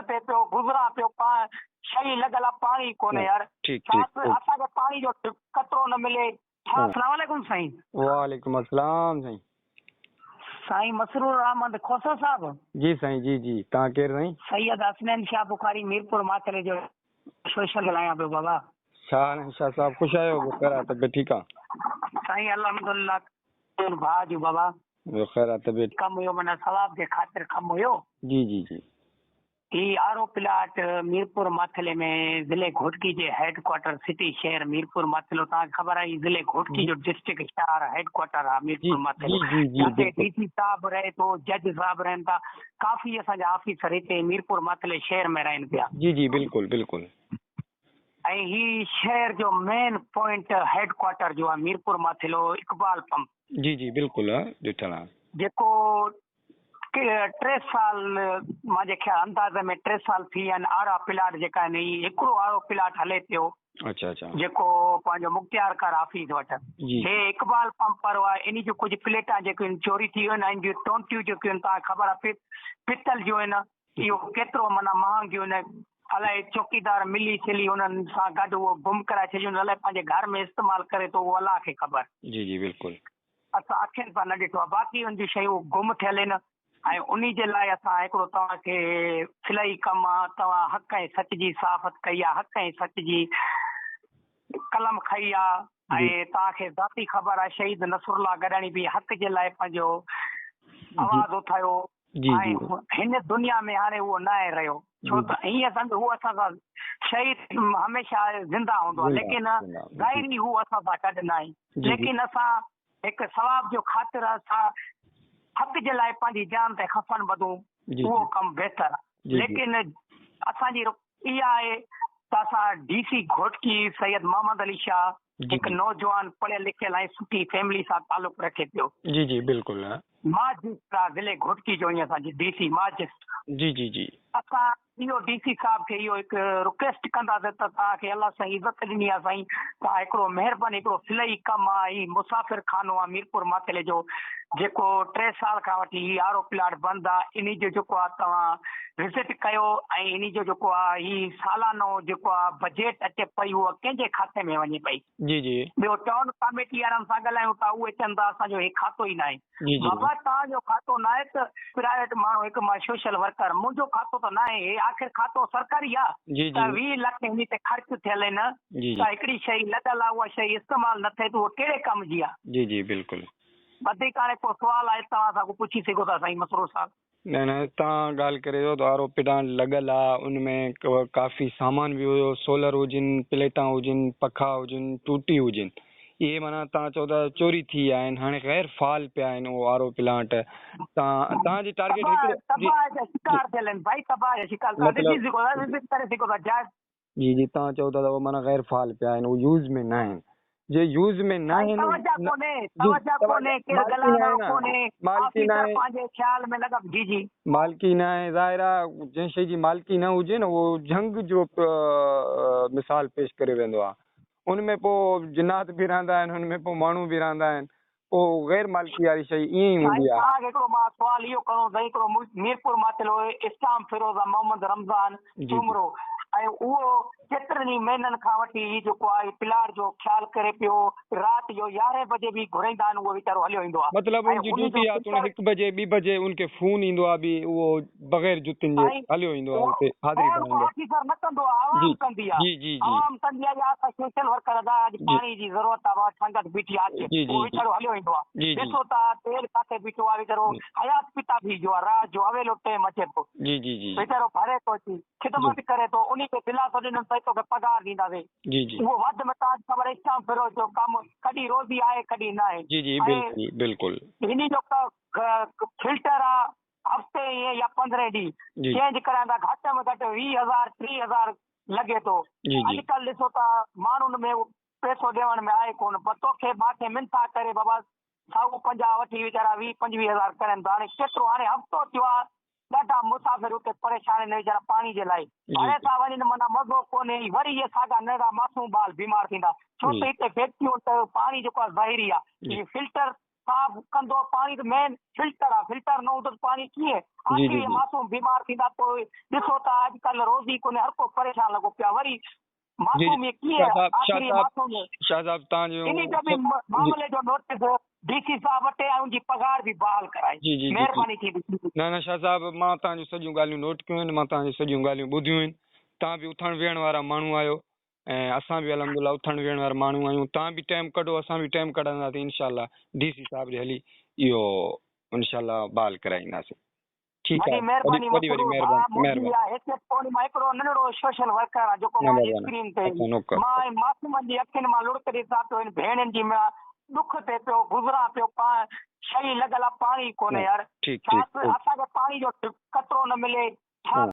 ٿئي پيو گذران پيو پا شئي لڳل آ پاڻي ڪونهي يار ٺيڪ ڇا ٺيڪ اسان کي پاڻي جو قطرو نه ملي ڇا اسلام عليڪم سائين. وعليڪم السلام سائين. سائين مسرور احمد کوسو صاحب. جي سائين جي جي توهان ڪير سائين. سيد حسنين شاهه بخاري ميرپور ماٿري جو سوشل ڳالهايان پيو بابا. شاهه شاهه صاحب خوش آهيو بخير آ طبيعت ٺيڪ آ. سائين الحمدلله ڀاء جو بابا. ٻيو خير آ طبيعت. ڪم هيو معنيٰ ثواب جي خاطر ڪم هيو. جي جي جي. هي آر او پلاٽ ميرپور ماٿيلي ۾ ضلعي گهوٽڪي جي هيڊ ڪوارٽر سٽي شهر ميرپور ماٿيلو توهان کي خبر آهي هي ضلعي گهوٽڪي جو ڊسٽرڪٽ شهر هيڊ ڪوارٽر آهي ميرپور ماٿيلو جتي ڊي سي صاحب رهي ٿو جج صاحب رهن ٿا ڪافي اسان جا آفيسر هتي ميرپور ماٿيلي شهر ۾ رهن پيا. جي جي بلڪل بلڪل. ۽ هي شهر جو مين پوائنٽ هيڊ ڪوارٽر جو آهي ميرپور ماٿيلو اقبال پمپ. جي جي بلڪل ڏٺل آهي. جيڪو ٽي سال مانجي خيال انداز ۾ ٽي سال ٿي ويا آهن آر آ پلاٽ جيڪا آهن هي هڪڙو آر او پلاٽ هلي پيو اڇا اڇا جيڪو پنهنجو مختيار ڪار آفيس وٽ جي هي اقبال پمپ وارو آهي انهي جون ڪجهه پليٽان جيڪيون آهن چوري ٿي ويون آهن ۽ جون ٽونٽيون جيڪيون آهن توهان کي خبر آهي پتل جون آهن اهو ڪيترو معنيٰ مهانگيون آهن الائي چوڪيدار ملي سلي انهن سان گڏ اهو گم ڪرائي ڇڏيون الائي پنهنجي گهر ۾ استعمال ڪري ٿو اهو الله کي خبر. جي جي بلڪل. اسان اکين سان نه ڏٺو آهي باقي ان جون شيون گم ٿيل آهن ۽ انهي جي لاء اسان هڪڙو توهان کي فلحي ڪم آ توهان حق ۽ سچ جي صحافت ڪئي آ حق ۽ سچ جي قلم کنئي آ ۽ توهان کي ذاتي خبر آ شهيد نصرالله گڏاڻي به حق جي لاء پنهنجو آواز اٿايو ۽ هن دنيا ۾ هاڻي اهو ناهي رهيو ڇو ته ائين سمجهه هو اسان سان شهيد هميشه زنده هوندو آهي ليڪن ظاهري هو اسان سان گڏ ناهي ليڪن اسان هڪ ثواب جو خاطر اسان حق جي لاء پنهنجي جان تي خفن ٻڌون اهو ڪم بهتر آهي ليڪن اسان جي اها آهي ته اسان ڊي سي گهوٽڪي سيد محمد علي شاهه هڪ نوجوان پڙهيل لکيل ۽ سٺي فيملي سان تعلق رکي پيو. جي جي بلڪل. ماجسٽ آ ضلعي گهوٽڪي جو ائين اسان جي ڊي سي ماجسٽ. جي جي جي. اسان اهو ڊي سي صاحب کي اهو هڪ رڪويسٽ ڪنداسين ته توهان کي الله سائين عزت ڏني آ سائين توهان هڪڙو مهرباني هڪڙو فلحي ڪم آ هي مسافر خانو آ ميرپور ماٿيلي جو جيڪو ٽي سال کان وٺي هي آر او پلاٽ بند آ انهي جو جيڪو آ توهان وزٽ ڪيو ۽ انهي جو جيڪو آ هي سالانو جيڪو آ بجيٽ اچي پئي اها ڪنهن جي کاتي ۾ وڃي پئي. جي جي. ٻيو ٽائون ڪاميٽي وارن سان ڳالهايون ٿا اهي چون ٿا اسان جو هي کاتو ئي ناهي. جي جي. بابا توهان جو کاتو ناهي ته پرائيويٽ ماڻهو هڪ مان سوشل ورڪر منهنجو کاتو ته ناهي هي آخر کاتو سرڪاري آ جي جي. ته 20 لک انهي تي خرچ ٿيل آهن جي جي. ته هڪڙي شئي لڳل آ اها شئي استعمال نه ٿئي ته اها ڪهڙي ڪم جي آ. جي جي بلڪل. وڌيڪ هاڻي ڪو سوال آهي توهان سان ڪو پڇي سگهو ٿا سائين مسرور صاحب. نه نه توهان ڳالهه ڪري ويو ته آر او پلانٽ لڳل آ ان ۾ ڪافي سامان به هيو سولر هجن پليٽان هجن پکا هجن ٽوٽي هجن اهي معنيٰ توهان چئو ٿا چوري ٿي ويا آهن هاڻي غير فعال پيا آهن اهو آر او پلانٽ توهان توهان جي ٽارگيٽ تباهه هڪڙو جي تباهه جا شڪار ٿيل آهن ڀائي تباهه جا شڪار توهان مطلب ڏسي سگهو ٿا وزٽ ڪري سگهو ٿا جاء جي جي توهان چئو ٿا ته اهي معنيٰ غير فعال پيا آهن اهي يوز ۾ نه آهن جي يوز ۾ نه سائين آهن توجه نه ڪونهي جي توجه توجه ڪونهي ڪير مالڪي ڳالهائڻ نه آهي وارو نه ڪونهي مالڪي نه آفيسر آهي پنهنجي خيال ۾ لڳا جي جي. مالڪي نه آهي ظاهر آهي جنهن شيء جي مالڪي نه هجي نه اهو جهنگ جو مثال پيش ڪري ويندو آهي ان ۾ پوء جنات به رهندا آهن ان ۾ پوء ماڻهو به رهندا آهن پوء غير مالڪي واري شيء ائين ئي سائين هوندي آهي. توهان کي هڪڙو مان سوال اهو ڪرڻو سائين هڪڙو ميرپور ماٿيلو اسلام فيروز آ محمد رمضان جي جي. سومرو ۽ اهو ڪيترن ئي مهينن کان وٺي هي جيڪو آهي پلاٽ جو خيال ڪري پيو رات جو يارهين بجي به گهرائيندا آهن اهو ويچارو هليو ايندو آهي مطلب ۽ ان جي ان جو ڊيوٽي آ توڻي فلٽر هڪ بجي ٻي بجي ان کي فون ايندو آ به اهو بغير جتين جي سائين هليو ايندو آ اهو اتي حاضري فون ڪو ڀرائيندو. آفيسر نه ڪندو آ جي عوام ڪندي آ جي جي جي. عوام ڪندي آ يا اسان سوشل ورڪر ادا اڄ جي پاڻي جي ضرورت آ بابا سنگت بيٺي آ اچ جي اهو جي جي ويچارو هليو ايندو آ جي جي. ڏسو ته تيل ڪاٿي بيٺو آ ويچارو حيات پتا ٿي جو آ رات جو اويلو ٽيم اچي ٿو جي جي جي. ويچارو ڀري ٿو اچي جي خدمت ڪري ٿو انهي کي دلاسو ڏنم سائين توکي پگهار ڏينداسين جي جي. اهو وڌ ۾ توهان کي خبر اسلام فيروز جو ڪم ڪڏهن روزي آهي ڪڏهن ناهي جي جي ۽ بلڪل بلڪل. هني جو فلٽر آ هفتي ائين يا پندرهين ڏينهن جي. چينج ڪرائيندا گهٽ ۾ گهٽ 20 هزار 30 هزار لڳي ٿو جي جي. اڄڪلهه ڏسو ته ماڻهن ۾ پئسو ڏيڻ ۾ آهي ڪونه پر توکي ماکي منٿا ڪري بابا سائو 50 وٺي ويچارا 20 25 هزار ڪرن ٿا هاڻي ڪيترو هاڻي هفتو ٿيو آهي ڏاڍا مسافر اتي پريشان آهن ويچارا پاڻي جي لاء جي ڀري جي. ٿا وڃن معنيٰ مزو ڪونهي وري اهي ساڳا ننڍڙا معصوم ٻال بيمار ٿيندا ڇو جي ته هتي فيڪٽريون ته پاڻي جيڪو آهي زهري آهي جي. هي فلٽر صاف ڪندو پاڻي ته مين فلٽر آ فلٽر نه هوندو ته پاڻي ڪيئن جي جي آخر جي معصوم بيمار ٿيندا پوء ڏسو ته اڄڪلهه روزي ڪونهي هر ڪو پريشان لڳو پيو آ وري جي معصوم جي اهي شاهه ڪيئن صاحب شاهه آخر اهي صاحب معصوم شاهه صاحب توهان انهي جو به جو معاملي جو نوٽيس ڊي سي صاحب وٺي ۽ ان جي پگهار به بحال ڪرائي جي جي جي جي مهرباني ٿيندي. نه نه شاهه صاحب مان توهان جون سڄيون ڳالهيون نوٽ ڪيون آهن مان توهان جون سڄيون ڳالهيون ٻڌيون آهن توهان به اٿڻ ويهڻ وارا ماڻهو آهيو ۽ اسان به الحمد لله اٿڻ ويهڻ وارا ماڻهو آهيون توهان به ٽائيم ڪڍو اسان به ٽائيم ڪڍنداسين انشاء الله ڊي سي صاحب ڏي هلي اهو انشاء الله بحال ڪرائينداسين ٺيڪ وڏي آهي وڏي مهرباني وڏي وڏي مسرور ڀاء مهرباني منهنجي مهرباني اها حيثيت ڪونهي مان هڪڙو ننڍڙو سوشل ورڪر آهيان جيڪو نه مان مهرباني اسڪرين تي اڇا نوڪر مان ۽ معصومن جي اکين مان لڙڪ ڏسان پيو هن ڀيڻن جي مان ڏک ٿئي پيو گذران پيو پا شئي لڳل آهي پاڻي نه ڪونهي يار ٺيڪ ڇا ٺيڪ اسان کي پاڻي جو قطرو نه ملي ڇا ها.